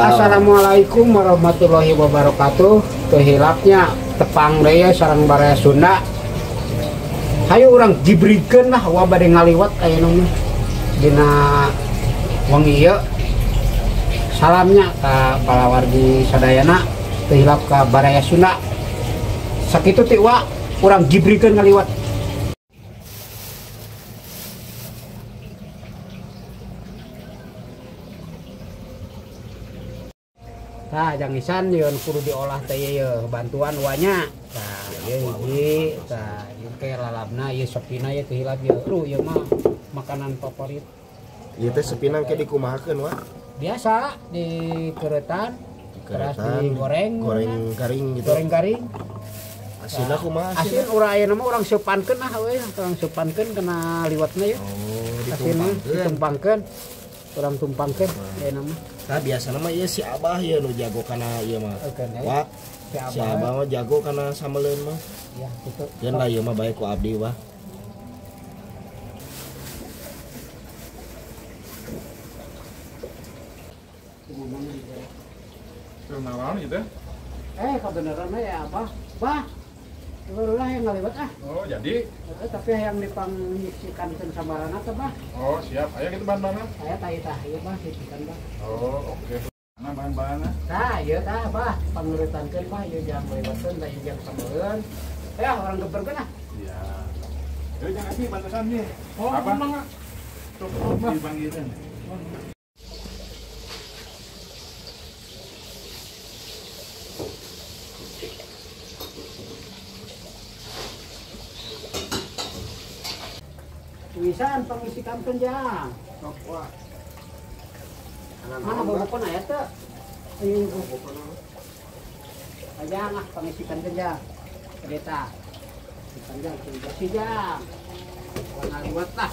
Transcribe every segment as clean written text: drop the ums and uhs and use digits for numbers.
Assalamualaikum warahmatullahi wabarakatuh. Teu hilapnya tepang deui sareng baraya Sunda. Hayu urang jibrikeun lah wa bade ngaliwat ayeuna mah. Dina wengi ieu. Salamnya ka palawargi sadayana, teu hilap ka baraya Sunda. Sakitu ti wa urang jibrikeun ngaliwat. Tah jang isan yeun kudu diolah teh ieu bantuan wanya. Tah ieu hiji, tah ieu ke lalabna ieu sepina ieu teu hilap ieu. Aduh ieu mah makanan favorit. Ieu teh sepina ke dikumahakeun wa? Biasa dikeretan, teras digoreng, goreng garing gitu. Goreng garing. Asinna kumaha? Asin urang ayeuna mah urang seupankeun lah we, urang seupankeun kana liwatna ieu. Oh, ditumpangkeun. Urang tumpangkeun ayeuna mah. Nah biasana mah ieu si Abah ieu nu jago kana ieu mah. Wah, si Abah mah jago kana sambeleun mah. Ya, gitu. Keun lah ieu mah bae ku abdi wah. Kenalan gitu. Kebenaran ya Abah. Bah. Leulah yang ngaliwat ah. Oh, jadi. Tapi yang dipangisikan sambarana teh, Bah. Oh, siap. Ayo gitu bahan-bahanna. Aya tah tah ieu Bah sisikan, Bah. Oh, oke. Mana bahan-bahanna? Tah, ieu tah, Bah. Pangurutankeun, Bah, ieu jang liwatkeun, tah ieu jang sambeleun. Ya, urang geberkeun ah. Iya. Yeuh jangan sih bantosan nih. Oh, apa? Mangga. Tuh, dipanggilan. Wisan pangisikan jang. Sok wah. Mana bobokon aya teu? Ayo bobokon. Ajang ah pangisikan jang. Kereta. Panjang si jang. Warna liwat lah.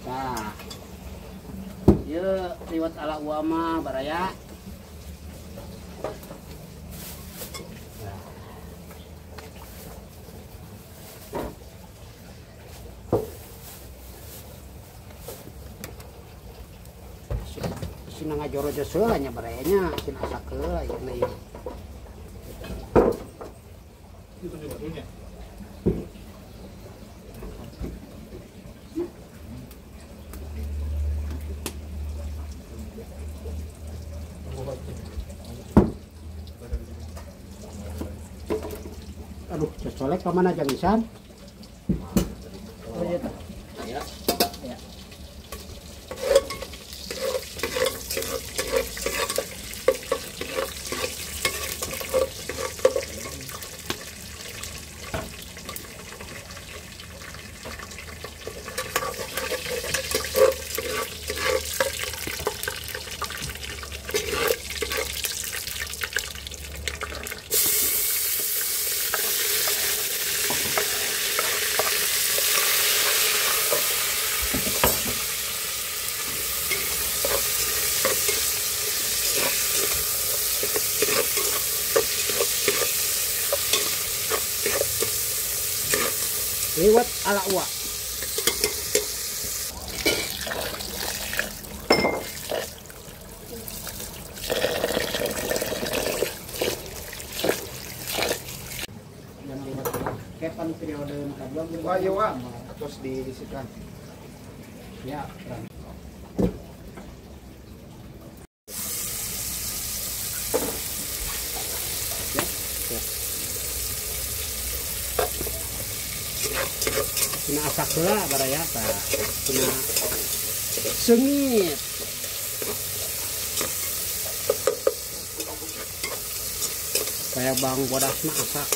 Nah, ieu liwat ala uama baraya. Sina ngajorojo heula nya barayanya, sina asak heula ieu na ieu. Aduh, cocolek ka mana jang isan? Oh iya tah. Ya. Ya. Liwat ala uak. Yang liwat kapan periode kedua? Wah, iya wah. Terus diisikan. Ya, terang. Ya, ya. Kena asak heula baraya tah. Kena seungit. Kayak bawang bodasna asak.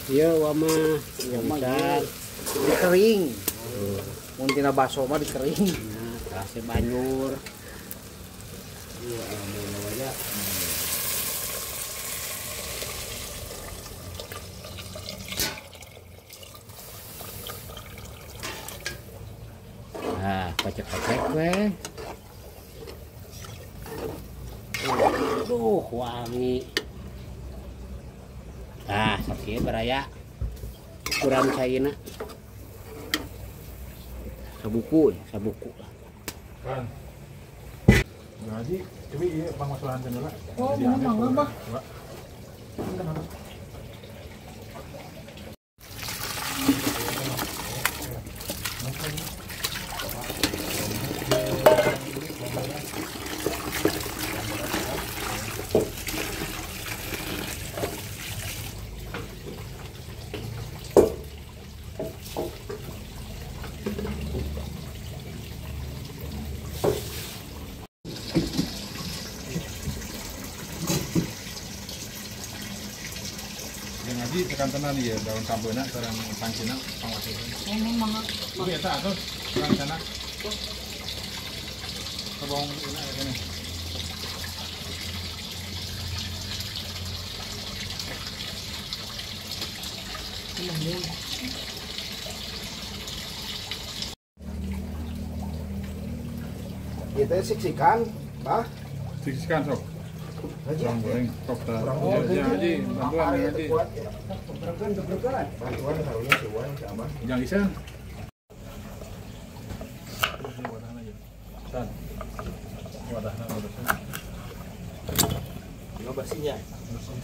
Ieu wa mah bisa dikering. Mun tina baso mah dikering. Nah, terasi banjur. Iya, alhamdulillah aja. Nah, kocek-kocek we. Aduh, wangi. Nah, sakieu baraya. Ukuran caina. Sabuku, sabuku. Kan. Haji, tapi iya bang masalahan heula. Oh, mangga, Bah. Haji tekan tenan ieu daun sampeuna sareng pancina pangwasikeun. Oh, mangga. Ieu eta atuh rencana. Kabong ini kene. Ieu teh siksikan, Bah. Siksikan sok. Kurang goreng, sok tah. Haji, bantuan Haji. Bantuan karunya si Wan, si Abah. Jangan isan. San. Wadahna wadahna. Ieu bersihnya. Bersih.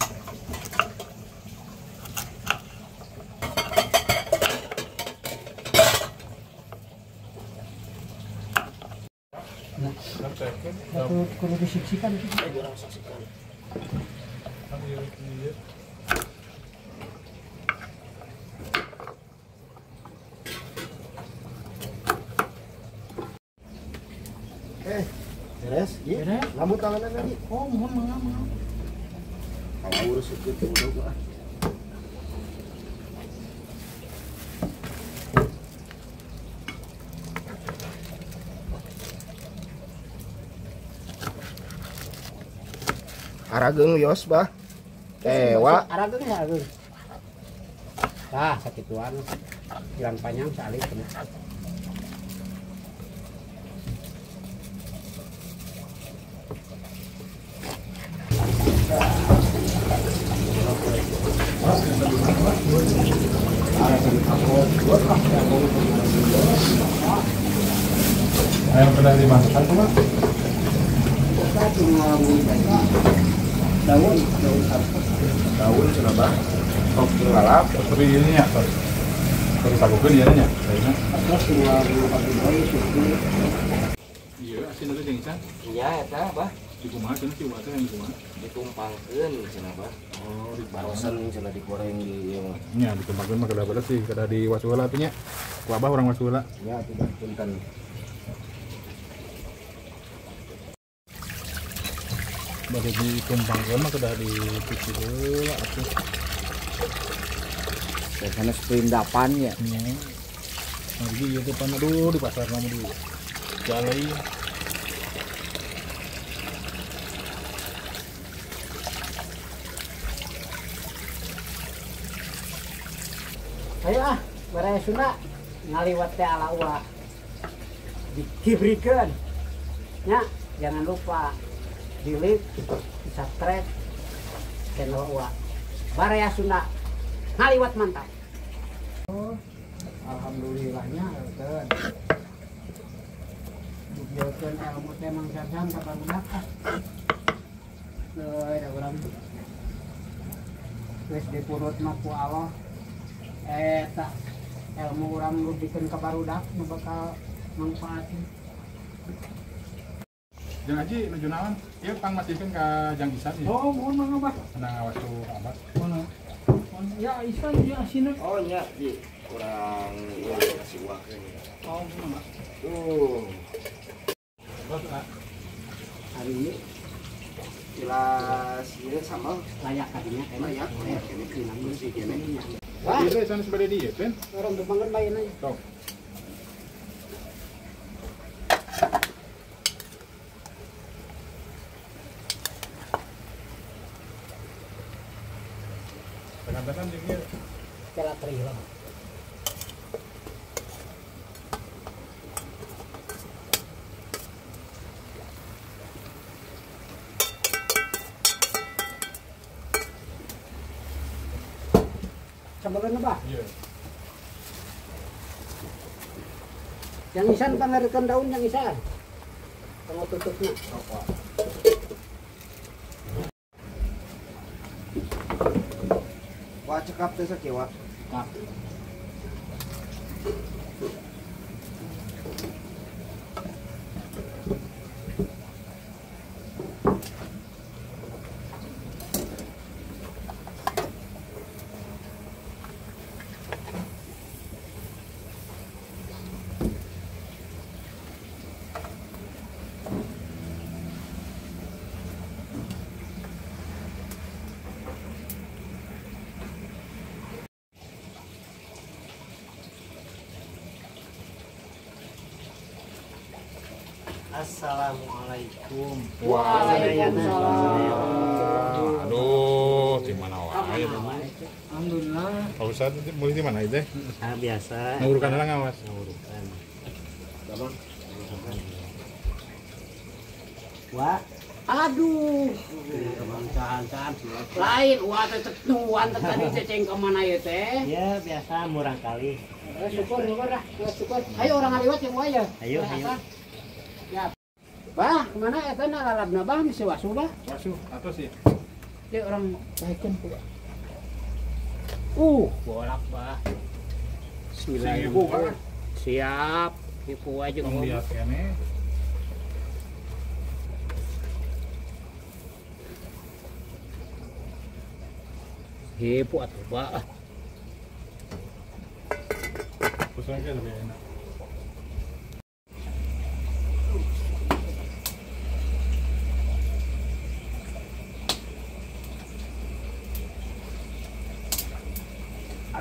Kudu disiksikan. Urang saksikan. Beres, iya. Lamut tanganan lagi. Oh, mohon mangga, mangga. Kalau urus itu udah ah. Arageung yos, Bah. Wa. Arageung ya, arageung. Tah, sakituan. Jalan panjang salih kena. Ayam pernah dimasukkan tuh, Pak? Daun, daun cenah, Bah. Sok lalap. Seperti ini ya, terus sabukeun ieu nya, kayaknya. Terus tinggal dulu. Iya, asin teh jeung ican. Iya, eta, Bah. Dikumaha cenah si teh yang dikumaha? Ditumpangkeun cenah, Bah. Oh, dibarosen cenah digoreng di ieu mah. Nya ditumpangkeun mah kedah beres sih, kedah di wasu heula atuh nya. Ku Abah urang wasu heula. Nya atuh Bah, punten. Bade ditumpangkeun mah kedah dicuci heula atuh. Biasana sepindapan ya. Nya. Nah, ieu teh pan aduh di pasar mah di jalai. Ayo ah, baraya Sunda ngaliwat teh ala ulah. Dikibrikeun. Nya, jangan lupa di like, di subscribe channel Uwa. Baraya Sunda ngaliwat mantap. Oh, alhamdulillahnya euteun. Dibiarkeun ilmu teh Mang Sarsan ka barudak ah. Euy, da urang geus dipurut mah ku Allah. Eta ilmu urang nu bikeun ka barudak nu bakal manfaat. Jang Haji nuju naon? Ieu pangmasihkeun ka Jang Isan ieu. Oh, mohon mangga, Bah. Tenang awas tuh Abah. Mana? Ya Isan ya asina. Oh nya, Ji. Urang ieu kasih uakeun. Oh, mangga. Tuh. Terus hari ini jelas ieu sambal layak kadinya layak, layak kene bersih kene. Wah, Ieu sanes bade dieu, Ben. Orang tubangan lain aja. Sok. Tekan-tekan jeung ieu. Kela teri lah. Sambelna bah. Iya. Yang isan pangarikeun daun yang isan. Tengok tutupna. Wah, cekap teh sakieu, Wak. Cekap. Assalamualaikum. Waalaikumsalam. Aduh, di mana wae. Alhamdulillah. Pak Ustad, mulai di mana itu? Ah, biasa. Ngurukan lah ngawas. Ngurukan. Wah, aduh. Lain wah teh tetuan teh tadi ceceng ke mana ya teh? Ya, biasa murang kali. Syukur, syukur lah. Syukur. Ayo orang ngaliwat yang wae ya. Ayo, ayo. Ya. Bah, kemana eta na lalabna bah misi wasu bah? Wasu, atos sih. Dia orang baikeun ku. Bolak bah. Bismillahirrahmanirrahim. Siap, hipu aja ngomong. Lihat kene. Hipu atuh bah. Pusangnya lebih enak.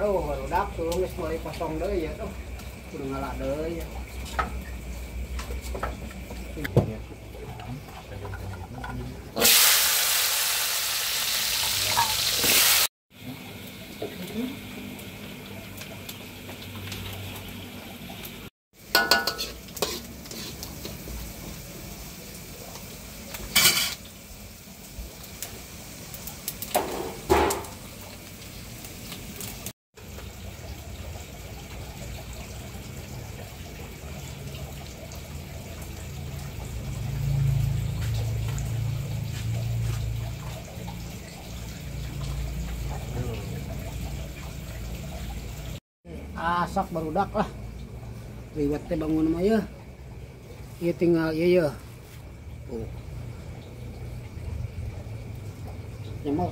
Aduh, barudak tulung geus mulai kosong deui ya tuh. Kudu ngala deui ya. Asak barudak lah. Liwat teh bangun mah ya. Ieu tinggal ieu ya. Oh. Nyamel.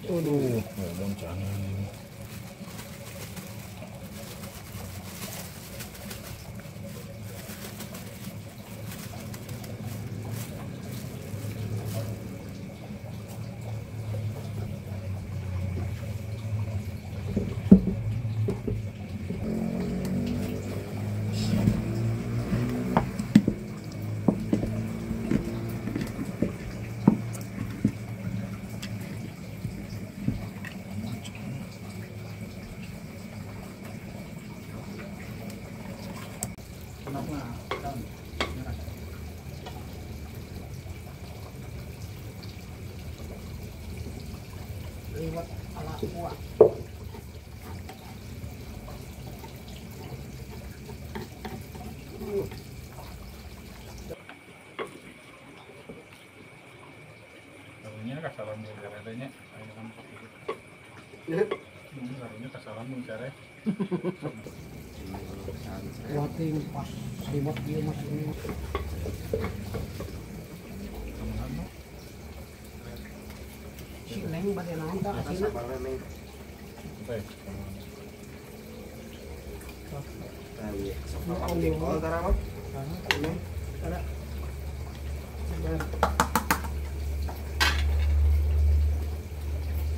Aduh, ngomong jangan. Liwat ala kuah. Karunya kasalam mun caranya. Karunya kasalam mun care. Wating pas liwat ieu mas ini. Si Neng bade naon tah asina? Nah, iya. Sok apa jengkol tara mah? Ada.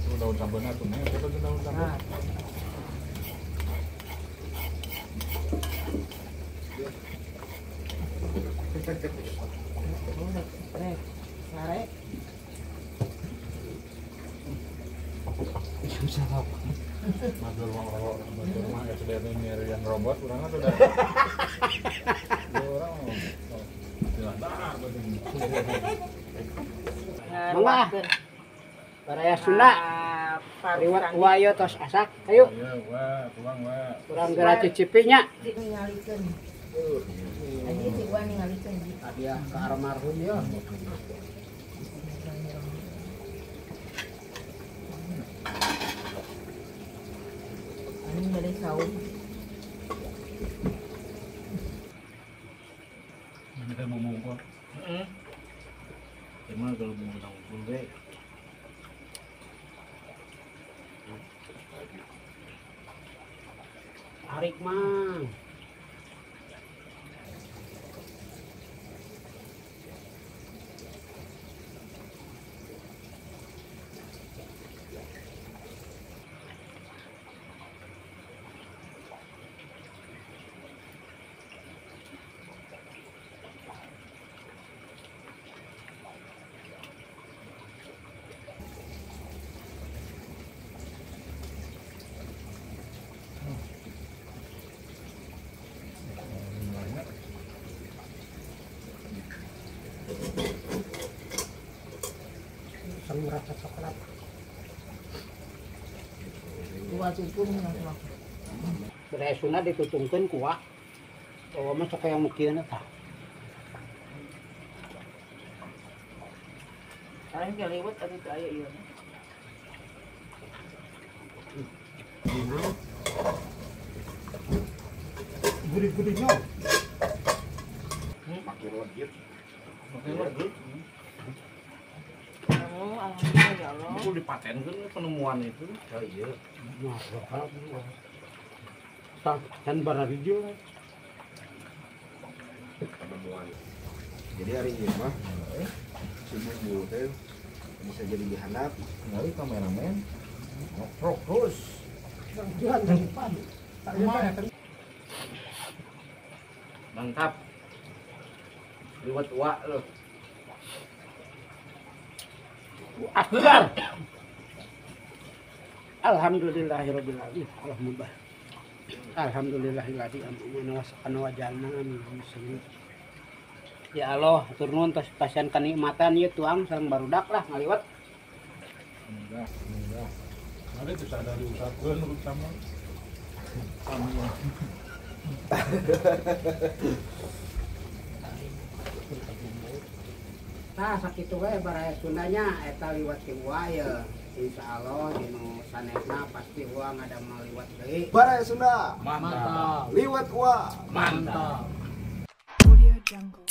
Itu daun sambelnya tuh nih, itu daun sambel. Sare. Susah apa? Matur mah SDM nyari yang robot urang sudah. Orang Mangga. Baraya Sunda. Liwat wa ieu tos asak. Ayo. Iya, wa, tuang wa. Urang geura cicipi nya. Ningalikeun. Aji si wa ningalikeun. Hadiah ka almarhum ya. Ini bade saum. Ini kan bumbu kok. Heeh. Emang kalau bumbu unggul we. Tarik mang. Rasa coklat. Dua cukup nggak? Budaya Sunda ditutungkeun ku wa. Bahwa mah sok yang mukieun eta. Aing ge lewat atuh teu aya ieu. Gurih-gurihnya. Pakai legit. Pakai legit. Oh, alhamdulillah ya Allah. Itu dipatenkan penemuan itu. Oh iya. Nah, kan bararijo. Penemuan. Jadi hari ini mah si bumbu teh bisa jadi dihandap. Dari kameramen ngoprok terus. Mantap. Liwat wa loh. Akbar. Alhamdulillahirabbil alamin. Alhamdulillah. Alhamdulillahilladzi amana wa saqana wa jalna min muslimin. Ya Allah, hatur nuhun tos pasian kanikmatan ieu tuang sareng barudak lah ngaliwat. Enggak, enggak. Ada itu sadar diusapkeun sama. Sama. Tah sakitu we baraya Sundanya eta liwat ti wa ye. Insyaallah dinu sanesna pasti wa ngadamel liwat deui. Baraya Sunda. Mantap. Liwat wa. Mantap. Audio Jungle.